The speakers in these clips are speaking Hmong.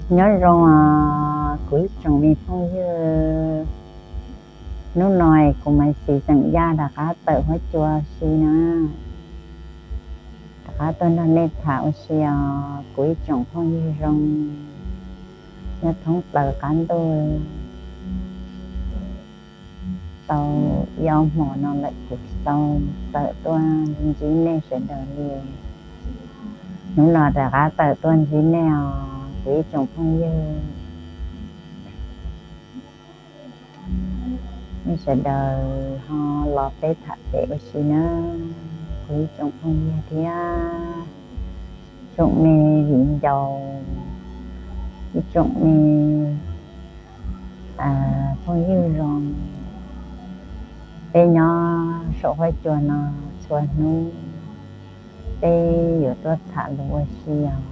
Nyob zoo os kuv ib tsoom me phooj ywg, hnub no kuv Maiv Xis xeem Yaj rov qab tawm huab cua ua si na, rov qab tuaj nrog nej tham ua si os kuv ib tsoom phooj ywg zoo nyob thoob plaws qab ntuj. Tau ib ob hmo no lawm kuv tsis tau tawm tuaj ntsib nej sawv daws li. Hnub no rov qab tawm tuaj ntsib nej os kuv ib tsoom phooj ywg. Nej sawv daws ho los peb tham pem ua si na, kuv ib tsoom phooj ywg thiab tsoom me viv ncaus, ib tsoom me phooj ywg zoo. Peb nyob saum huab cua no txhua hnub peb yuav tuaj tham lus ua si os,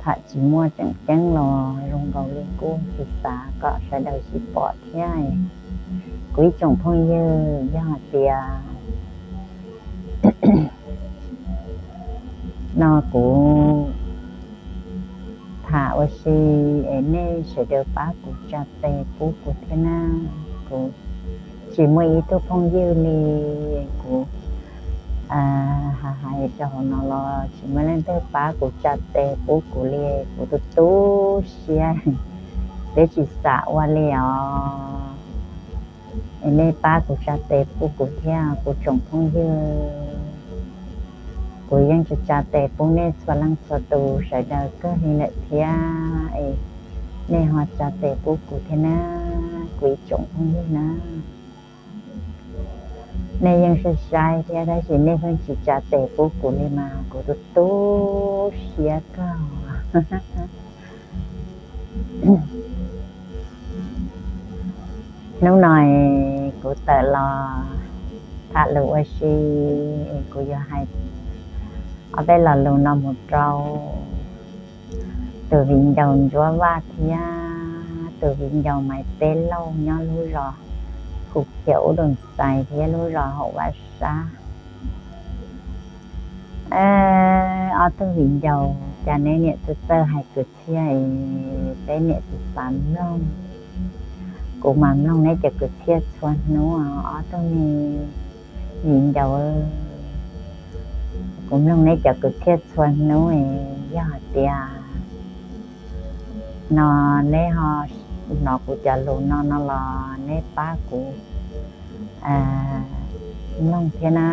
tham tsis muaj tseem ceeb los zoo nkaus li kuj tsis xav kom sawv daws sib pom thiab. Kuv ib tsoom phooj ywg, yog hais tias no kuv tham ua si es nej sawv daws pab kuv tsa tes pub kuv thiab na. Kuv tsis muaj ib tug phooj ywg li, kuv hais hais rau hauv no los tsis muaj leej twg pab kuv tsa tes pub kuv li, kuv tu tu siab, twb tsis xav ua li os. Es nej pab kuv tsa tes pub kuv thiab kuv tsoom phooj ywg. Kuv yeej tsa tsa tes pub nej txhua leej txhua tus sawv daws kawg li lawm thiab es nej ho tsa tes pub kuv thiab na, kuv ib tsoom phooj ywg na. Nej yeej saib saib thiab tab sis nej pheej tsis tsa tes pub kuv li mas kuv tu tu siab kawg. Hnub no kuv tawm los tham lus ua si, kuv yuav hais ob peb lo lus no mus rau tus viv ncaus Ntsuab Vaj thiab tus viv ncaus Maiv Teb Lauj nyob lub zos Hu Khiav Ub Doo Xais thiab lub zos Hauv Vaj Sab. Ob tug viv ncaus, cas neb niam txawj txawj hais kwv txhiaj es peb niam tsis xav mloog. Kuv mas mloog neb cov kwv txhiaj txhua hnub, ob tug me viv ncaus, kuv mloog neb cov kwv txhiaj txhua hnub es yog hais tias no neb ho hnov kuv cov lus no no los neb pab kuv mloog thiab na.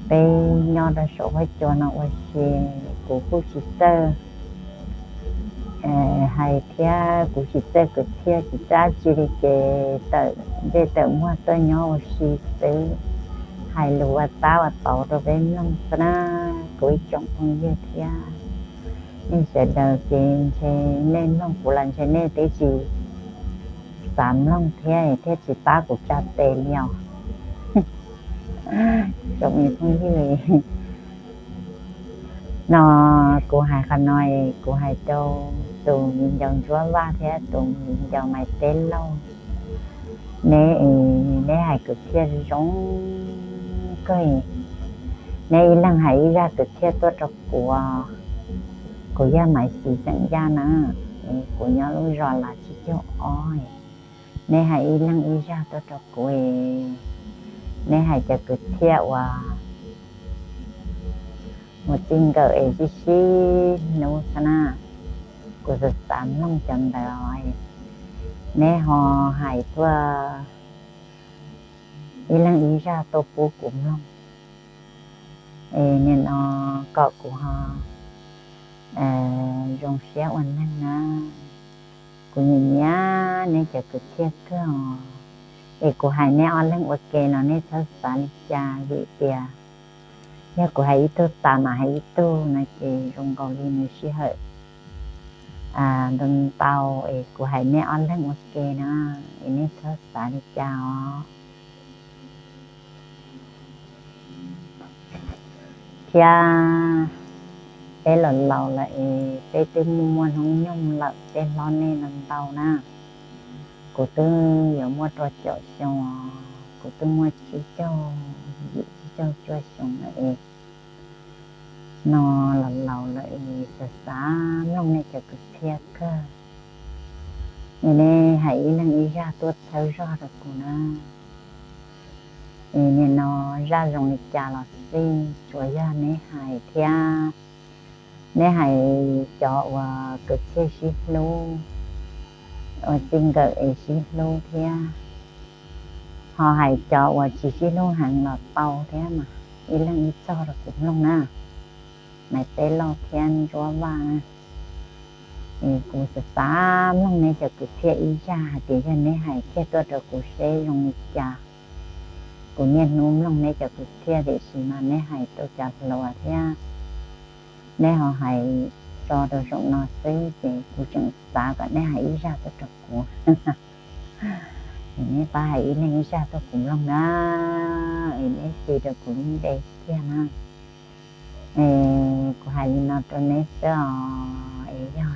Peb nyob rau saum huab cua no ua si, kuv kuj tsis txawj hais thiab kuv tsis txawj kwv txhiaj tsis txawj dab tsi li ces tawm ntsej tawm muag tuaj nyob ua si xwb, hais lus ua tab ua tauv rau peb mloog xwb na. Kuv ib tsoom phooj ywg thiab nej sawv daws ces ntshe nej mloog kuv los ntshe nej twb tsis xav mloog thiab thiaj tsis pab kuv tsa tes li os. Tsoom me phooj ywg, no kuv hais qhov no es kuv hais rau tus viv ncaus Ntsuab Vaj thiab tus viv ncaus Maiv Teb Lauj. Neb, neb hais kwv txhiaj zoo kawg. Neb ib leeg hais ib zaj kwv txhiaj tuaj rau kuv. Kuv yog Maiv Xis xeem Yaj na, kuv nyob lub zos Lav Tsib Caug Ob. Neb hais ib leeg ib zaj tuaj rau kuv, neb hais cov kwv txhiaj uas mus txij nkawm es sib sib hnub xwb na, kuv xav xav mloog cov ntawd os. Neb ho hais tuaj ib leeg ib zaj tuaj pub kuv mloog, es nim no kom kuv ho zoo siab ua neeg na. Kuv nyiam nyiam neb cov kwv txhiaj kawg os. Es kuv hais neb ob leeg ua ke los neb txhob xav li cas vim tias yog kuv hais ib tug tas mas hais ib tug no ces zoo nkaus li nws sij hawm ntau ntau, es kuv hais neb ob leeg ua ke na, es neb txhob xav li cas os. Thiab peb laus laus lawm es peb twb muaj muaj hnub nyoog lawm, peb hlob nej no ntau na. Kuv twb yuav muaj rau caum xyoo, kuv twb muaj tsib caug yim tsib caug cuaj xyoo lawm es No los laus lawm es xav xav mloog nej cov kwv txhiaj kawg. Es nej hais ib leeg ib zaj tuaj txhawb zog rau kuv na. Es nim no zaj zoo li cas los xij, tsuas yog neb hais thiab. Neb hais cov uas kwv txhiaj sib hlub, uas txij nkawm es sib hlub thiab. Ho hais cov uas tsis sib hlub heev los tau thiab mas, ib leeg ib txog rau kuv mloog na. Maiv Teb Lauj thiab Ntsuab Vaj na. Es kuv xav xav mloog neb cov kwv txhiaj ib zaj hais tias yog neb hais kiag tuaj rau kuv seb zoo li cas. Kuv niaj hnub mloog neb cov kwv txhiaj tiam sis mas neb hais rau cov hluas thiab, neb ho hais tso rau saum no xwb ces kuv tseem xav kom neb hais ib zaj tuaj rau kuv. Es neb pab hais ib leeg ib zaj tuaj kuv mloog na, es neb tis rau kuv lub npe kiag na. Es kuv hais li no rau neb xwb os, es yog,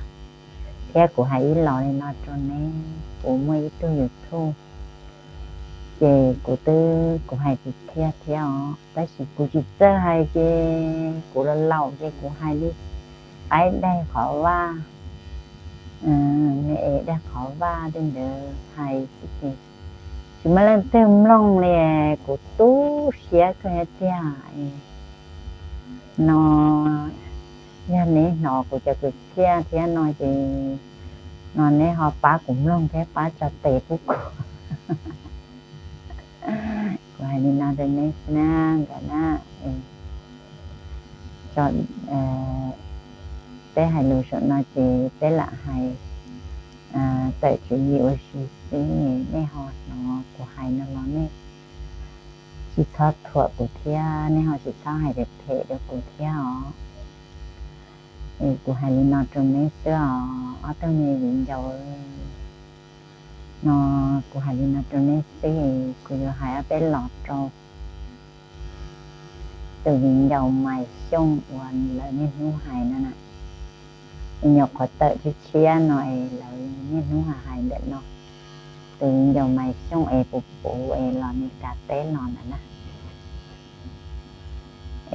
thiab kuv hais ib los li no rau neb, kuv muaj ib tug YouTube, ces kuv twb, kuv hais kwv txhiaj thiab os, tab sis kuv tsis txawj hais ces kuv los laus ces kuv hais li qaib daig qhov vaj, me es daig qhov vaj tej ntawd hais xwb ces tsis muaj leej twg mloog li. Kuv tu siab kawg tiag. No yog neb hnov kuv cov kwv txhiaj thiab no ces, no neb ho pab kuv mloog thiab pab tso tes pub kuv. Kuv hais li no rau neb xwb na, ntawd na. Peb hais lus saum no ces peb lam hais tawm tswv yim ua si xwb, nej ho hnov kuv hais no los nej tsis txhob thuam kuv thiab, nej ho tsis txhob hais phem phem rau kuv thiab os. Es kuv hais li no rau neb xwb os, ob tug me viv ncaus. No kuv hais li no rau neb xwb, kuv yuav hais ob peb los rau tus viv ncaus Maiv Xyooj uas lawv niaj hnub hais no na. Nyuam qhuav tawm tshiab tshiab no es lawv niaj hnub hais hais ntawm no. Tus viv ncaus Maiv Xyooj es puv puv es los Meskas teb los ntawd na.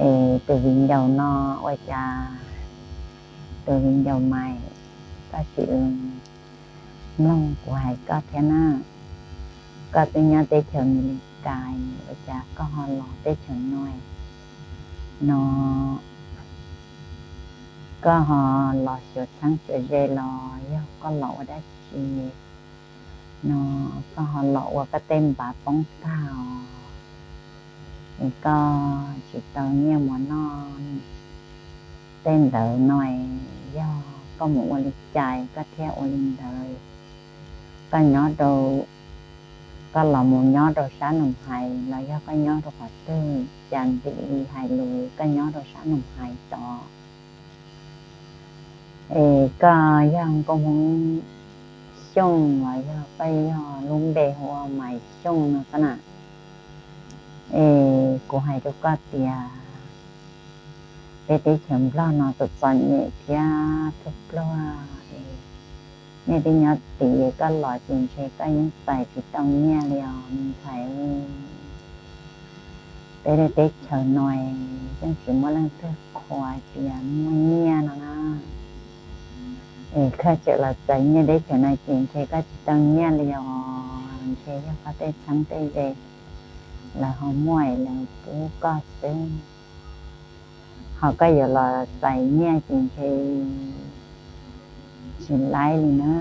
Es tus viv ncaus no ua cas, tus viv ncaus Maiv, koj sim mloog kuv hais koj thiab na. Koj twb nyob teb chaws Amelikas, ua cas koj ho los teb chaws no? No koj ho los xyuas txheeb xyuas ze los yog koj los ua dab tsi? No koj ho los ua koj tej npav poob tag os, es koj tsis tau nyiaj mus noj tej ntawd no, yog koj mus ua li cas koj thiaj ua li ntawd? Koj nyob rau, koj los mus nyob rau sab Noom Hais los yog koj nyob rau qhov twg, cas ntim li hais lus koj nyob rau sab Noom Hais tod? Es koj yog nkauj Hmoob Xyooj los yog koj yog lub npe hu ua Maiv Xyooj no koj na? Es kuv hais rau koj tias peb teb chaws Nplog no txom txom nyem thiab pluag pluag, es nej twb nyob tid, koj los ces ntshe koj yeej txais tsis tau nyiaj li os me ntxhais. Peb lub teb chaws no yeej tsis muaj leej twg qhuas tias muaj nyiaj no na. Es koj tseem los txais nyiaj teb chaws no ces ntshe koj tsis tau nyiaj li os, ntshe yog koj tej txheeb tej ze lawv ho muaj es lawv pub koj xwb. Ho koj yuav los txais nyiaj ces ntshe tsis laib li na.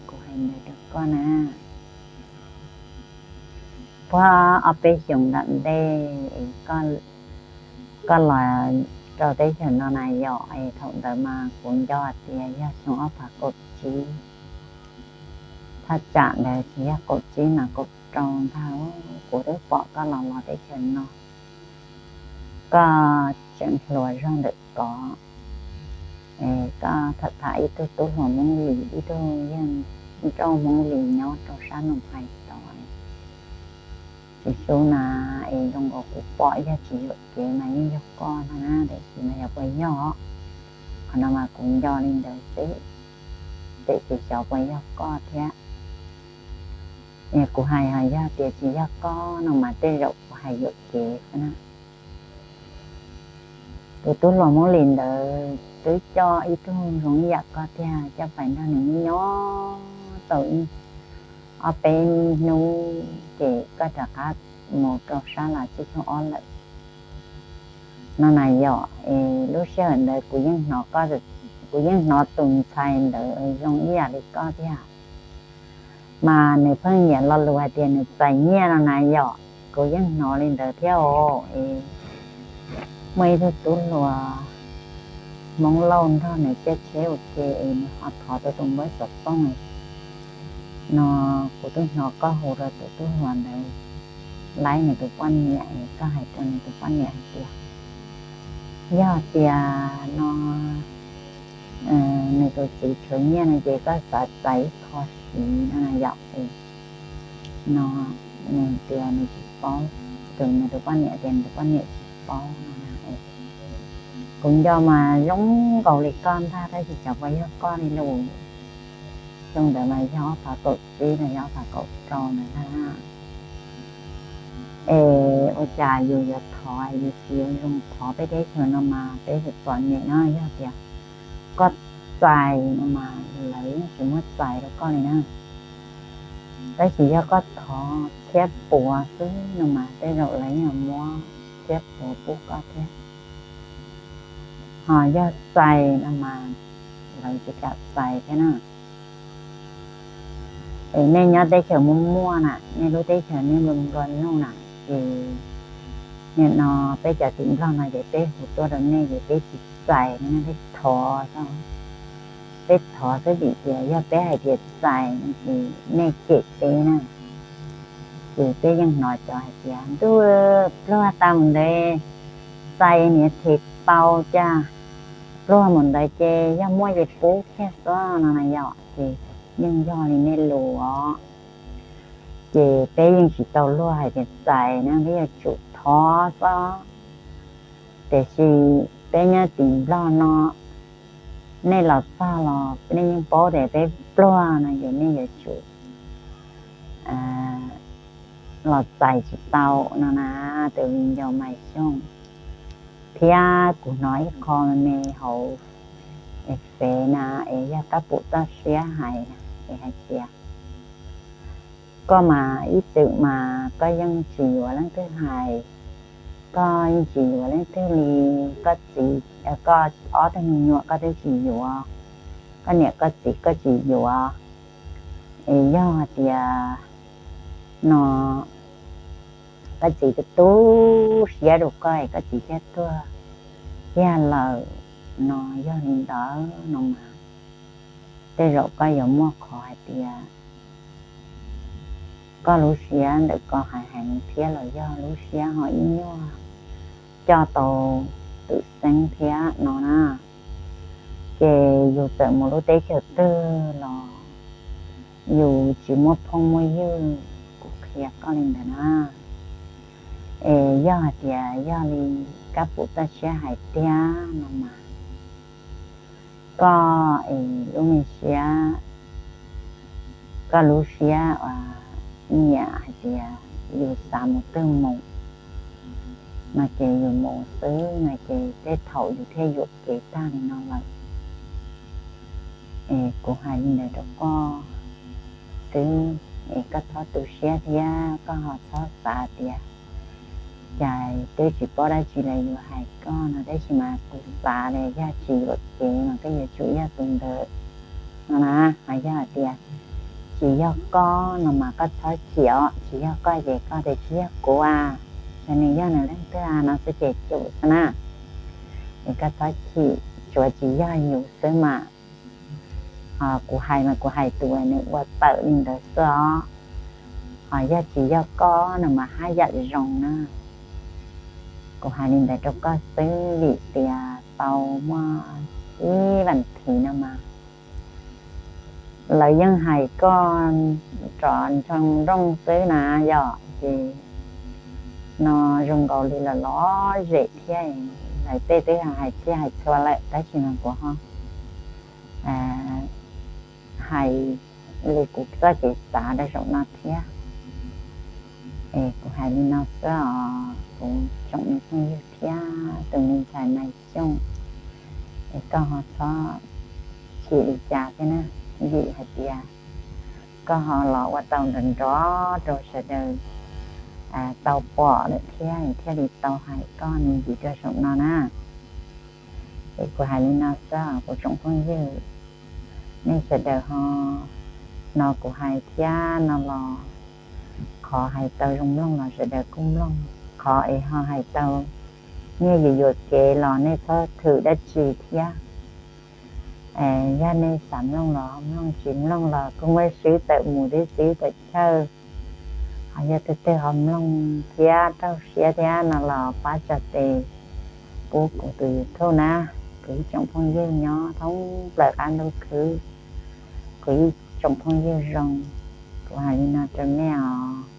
Kuv hais ntawd rau koj na. Puag ob peb xyoos nram ntej es koj los rau teb chaws no na yom, es thaum ntawd mas kuv nco tias yog xyoo ob phav kaum tsib, thaj tsam ntawd tsis yog kaum tsib mas kaum rau ntag, kuv twb pom koj los los teb chaws no. Koj tseem hluas zog ntawm kod, koj tham tham ib tug tub hluas Hmoob Lis, ib tug yawg nrauj Hmoob Lis nyob rau sab Noom Hais tod. Tsis sub na, es zoo nkaus kuv pom yog tsis yuam kev mas yeej yog koj no na, tiam sis mas yog puas yog? Qhov no mas kuv nco li ntawd xwb, ces tsis xyov puas yog koj thiab. Kuv hais ho yog tias tsis yog koj no mas tej zaum kuv hais yuam kev xwb na. Tus tub hluas Hmoob Lis ntawd twb coj ib tug zoo ib yam koj tiag, coj pais nrog nws nyob nyob tau ib ob peb hnub ces koj rov qab mus rau sab Los Tsuj Xyooj ob lawm no na yom. Es lub sij hawm ntawd kuv yeej hnov koj, kuv yeej hnov tus ntxhais ntawd zoo ib yam li koj tiag, mas nws pheej nyiam lo lus hais tias nws txais nyiaj no na yom. Kuv yeej hnov li ntawd thiab os. Es muaj ib tug tub hluas Hmoob Lauj nrog nws caij tsheb ua ke es nws ho thov tau tus npawb xov tooj no, kuv twb hnov koj hu rau tus tub hluas ntawd, laib nws tus poj niam es koj hais rau nws tus poj niam hais tias yog tias no nws tus txiv tshuav nyiaj no ces koj xav txais ib qho siv no na yom. Es no nws tias nws tsis paub, tus nws tus poj niam tias nws tus poj niam tsis paub no na. Kuv nco mas zoo nkaus li koj ntag, tab sis xyov puas yog koj li lus. Xyoo ntawd mas yog ob phav kaum tsib los yog ob phav kaum rau ntawd ntag. Es ua cas yus yuav thov, yus tsis yuav zoo thov peb teb chaws no mas peb yuav txom nyem no. Yog tias koj txais no mas lawv yeej tsis muab txais rau koj li na. Tab sis yog koj thov txhiab puav xwb no mas tej zaum lawv yeej muab txhiab puav pub koj thiab. Ho yog txais no mas lawv tsis kam txais thiab na. Es nej nyob teb chaws muaj muaj na, nej lub teb chaws nej nplua nplua nuj na, ces nim no peb cov tim Nplog no ces peb hu tuaj rau nej ces peb tsis txais no, peb thov xwb, peb thov xwb vim tias yog peb hais tias txais no ces nej cem peb na. Ces peb yeej hnov cov hais tias ntuj, pluag tas mus ntawd txais niam them tau cas, pluag mus ntawd ces yog muaj ces pub kiag xwb no na yom. Ces yeej yog li nej lus os. Ces peb yeej tsis tau luag hais tias txais na, peb yuav tsum thov xwb. Tiam sis peb nyob tim Nplog no, nej los txog los nej yeej paub tias peb pluag no ces nej yuav tsum los txais tsis tau no na, tus viv ncaus Maiv Xyooj. Thiab kuv hnov ib qho me me hauv fev na, es yog kab pum txoj siab hais na, es hais tias koj mas ib txwm mas koj yeej tsis yuav leej twg hais, koj yeej tsis yuav leej twg li, koj txiv, koj ob tug me nyuam koj twb tsis yuav, koj niam koj txiv koj tsis yuav. Es yog hais tias no koj txiv tu tu siab rau koj es koj txiv thiaj tuag kiag lawm no, yog li ntawd no mas tej zaum koj yuav muaj qhov hais tias koj lub siab ntawm koj hais hais thiab los yog lub siab ho ib nyuag coj tau twm xeeb thiab no na. Ces yus txawm mus lub teb chaws twg los yus tsis muaj phooj muaj ywg, kuv qhia koj li ntawd na. Es yog hais tias yog li kab pum txoj siab hais tiag no mas koj es lub me siab, koj lub siab uas nyiam hais tias yus xav mus twg mus no ces yus mus xwb no ces tej thaum yus thiaj yuam kev tag li no lawm. Es kuv hais li ntawd rau koj xwb, es koj txhob tu siab thiab koj ho txhob xav tias cas twb tsis paub dab tsi los yuav hais koj no, tab sis mas kuv xav tias yog tsis yuam kev mas koj yuav tsum yog tus ntawd no na. Ho yog hais tias tsis yog koj no mas koj txhob chim os, tsis yog koj ces koj tias tsis yog kuv a, yog nws yog nws leej twg no xwb ces tsum xwb na. Es koj txhob chim, tsuav tsis yog yus xwb mas. Ho kuv hais mas kuv hais tus uas nws ua tawm li ntawd xwb os. Ho yog tsis yog koj no mas haj yam zoo na. Kuv hais li ntawd rau koj xwb vim tias tau muaj ib vas thiv no mas lawv yeej hais koj rov nroo nrooj xwb na yom. Ces no zoo nkaus li lawv lom zem thiab, lawv tej twb hais thiab hais txhua lawm tab sis mas kuv ho hais li kuv txoj kev xav rau saum no thiab. Es kuv hais li no xwb os, kuv tsoom me phooj ywg thiab tus me ntxhais Maiv Xyooj, es koj ho txhob chim li cas thiab na, vim hais tias koj ho los ua tau nrov nrov rau sawv daws tau pom lawm thiab, thiaj li tau hais koj me ntsis rau saum no na. Es kuv hais li no xwb, kuv tsoom phooj ywg, nej sawv daws ho hnov kuv hais thiab no los, qhov hais tau zoo mloog los sawv daws kuj mloog, qhov es ho hais tau nyiaj yuam yuam kev los nej txhob thwm dab tsi thiab. Yog nej xav mloog los mloog, tsis mloog los kuj muab swb tawm mus thiab swb tawm chaw. Ho yog tus twg ho mloog thiab raug siab thiab no los pab tsa tes pub kuv tus YouTube na. Kuv ib tsoom phooj ywg nyob thoob plaws qab ntuj khwb, kuv ib tsoom phooj ywg zoo, kuv hais li no rau nej os.